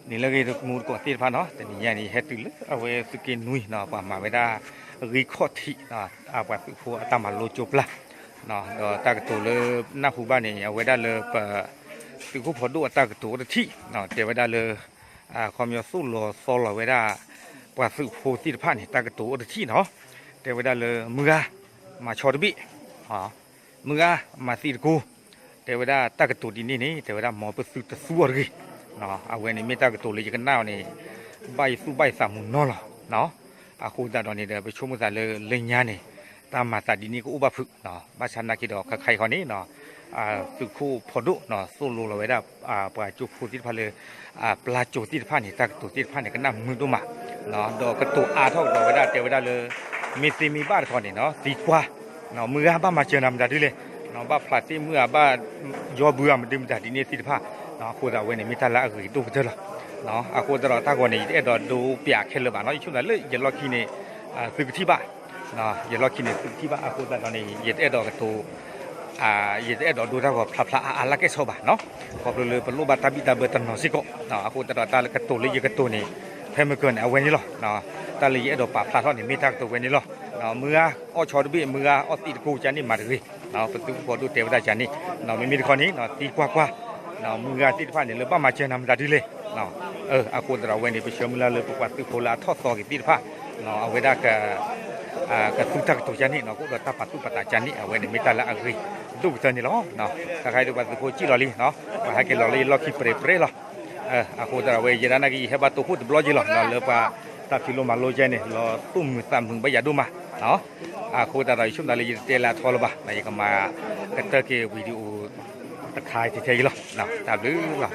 န့ၣ်လၢအဂ့ၢ် တမူတကိးသ့ၣ်တဖၣ်နီၤ, တနံၤညါန့ၣ် ယဟဲတုၤလၢအဝဲသုးက့နွံနီၤ, ပှၤမၤဝဲဒၣ် ဂံၢ်ခီၣ်ထံး ပှၤသုးဖိအတၢ်မၤလိကၠိပျၢ်, ဒီးတၢ်ကတိၤလၢနၢ်ဟူဘၣ်န့ၣ် အဝဲဒၣ်လၢပ သုးခိၣ်ဖီဒိၣ်အတၢ်ကတိၤအိၣ်တထံၣ်, တဲဝဲဒၣ်လၢ ခီပညီသိၣ်လီၤသီလီၤဝဲဒၣ် ပှၤသုးဖိသ့ၣ်တဖၣ်န့ၣ် တၢ်ကတိၤအိၣ်တထံၣ်နီၤ, တဲဝဲဒၣ်လၢ မုၢ်ဂၤ မၤဆီတဘ့ၣ် မုၢ်ဂၤ မၤသံတကိ, တဲဝဲဒၣ်တၢ်ကတိၤဒ်န့ၣ်န့ၣ် တဲဝဲဒၣ်မ်ပသုတသူအီၤတဂ့ၤ, အဝဲန့ၣ်မ့ၢ်တၢ်ကတိၤလၢယကနၣ်အီၤန့ၣ် ဘၣ်ယသူၣ်ဘၣ်ယသးမုာ်နီၢ်လီၤ. အဃိသတးဒီးန့ၣ်ဒီး ပဆိကမိၣ်သးလၢလၢညါန့ၣ် တၢ်မၤသးဒ်န့ၣ်ကအိၣ်ဘၣ်ဖုး, ဘၣ်ဆၣ်နာ်က့ဒီးခါခါအံၤခီန့ၣ် သုးခိၣ်ဖီဒိၣ် သိၣ်လိလီၤဝဲဒၣ် ပှၤကၠိဖိသ့ၣ်တဖၣ်လၢ ပျၢ်ကၠိသ့ၣ်တဖၣ်န့ၣ် တၢ်ကတိၤသ့ၣ်တဖၣ်န့ၣ် ကနၣ်မုာ်ဒိၣ်မး, ဒီးကတိၤအါထီၣ်ကဒီးဝဲဒၣ်တဲဝဲဒၣ်လၢ မ့ၢ်သ့မ့ၢ်ဘၣ်တခီန့ၣ် သံကွၢ်, မုၢ်ဂၤဘၣ်မၤစၢၤနၤမတၤဒ်လဲၣ်, ဘၣ်ဖျးသ့ၣ်မုၢ်ဂၤဘၣ် ယီဘုဂၤမဒုမတၤဒ်န့ၣ်သ့ၣ်တဖၣ်, အဃိသတးဝဲန့ၣ်မ့ၢ်တၢ်လၢအဂ့ၤဒိၣ်ကတၢၢ်လီၤ. အဃိသတးဒီးတၢ်ဂီၤန့ၣ် ယတအဲၣ်ဒိးဒိပျးခဲလၢာ်ဘၣ်နီၤ, ယဆိကမိၣ်သးလၢယလီၢ်ခံန့ၣ် သုကထံၣ်ဘၣ် ယလီၢ်ခံန့ၣ်သုကထံၣ်ဘၣ်, အဃိသတးဒီးန့ၣ် ယတအဲၣ်ဒိးကတိၤ ယတအဲၣ်ဒိးဒိတၢ်ဂီၤဖျါဖျါအါအါလၢကဲၣ်ဆိးဘၣ်နီၤ, ခီဖျိလၢပလိၣ်ဘၣ်တၢ်ဘံၣ်တၢ်ဘၢတနီၤစ့ၢ်ကီး, အဃိသတးဒီးတၢ်လၢကတိၤလၢယကတိၤန့ၣ် ဖဲမုၢ်ကၢၤန့ၣ် အဝဲန့ၣ်လီၤ. တၢ်လၢယအဲၣ်ဒိးပာ်ဖျါထီၣ်န့ၣ် မ့ၢ်တၢ်ကတိၤဝဲန့ၣ်လီၤ. မုၢ်ဂၤအီၣ်ဆီတဘ့ၣ် မုၢ်ဂၤအီၣ်သံးတကိကန့ၣ်မၤတဂ့ၤ, ပသုးခိၣ်ဖီဒိၣ်တဲဝဲဒၣ်ကန့ၣ်, မ့မ့ၢ်တခီန့ၣ် သံကွၢ်ကွၢ် မုၢ်ဂၤသ့ၣ်တဖၣ်န့ၣ် လၢဘၣ်မၤစၢၤနၤမတၤဒ်လဲၣ်, အဃိသတးဒီးအဝဲန့ၣ် ပဆၢမုၢ်လၢ်လၢပပှၤသုးဖိလၢအထီၣ်သီက့ၤသ့ၣ်တဖၣ် အဝဲဒၣ် ကသူတၢ်ကတိၤကန့ၣ်နီၤ, ကအိၣ်ဒီးတၢ်ပာ်သူၣ်ပာ်သးကန့ၣ် အဝဲန့ၣ်မ့ၢ်တၢ်လၢအဂ့ၤဒိၣ်ကတၢၢ်န့ၣ်လီၤ. ခဲခါအံၤဒီးပှၤသုးဖိစံၣ်လီၤလံ, ပှၤဟဲက့ၤလီၤလၢယလီၢ်ခံပြဲၤပြဲၤလီၤ. အဃိသတးဒီးအဝဲ ယဲဒၣ်နာ်က့ ယဟဲဘၣ်တိခိၣ်တဘျီက့ၤလီၤ, လၢပှၤတၢ်ဖံးလိမၤလိကန့ၣ် လီၤသူၣ်မုာ်သးမုာ်ဘၣ်ယၤဒိၣ်မး. အဃိသတးဒီး ယဆိကမိၣ်သးလၢယတတဲလၢအထီလၢၤဘၣ်, ယကမၤကတၢၢ်က့ၤ video တခါထဲထဲအံၤလီၤ. တၢ်ဘျုးလီၤ.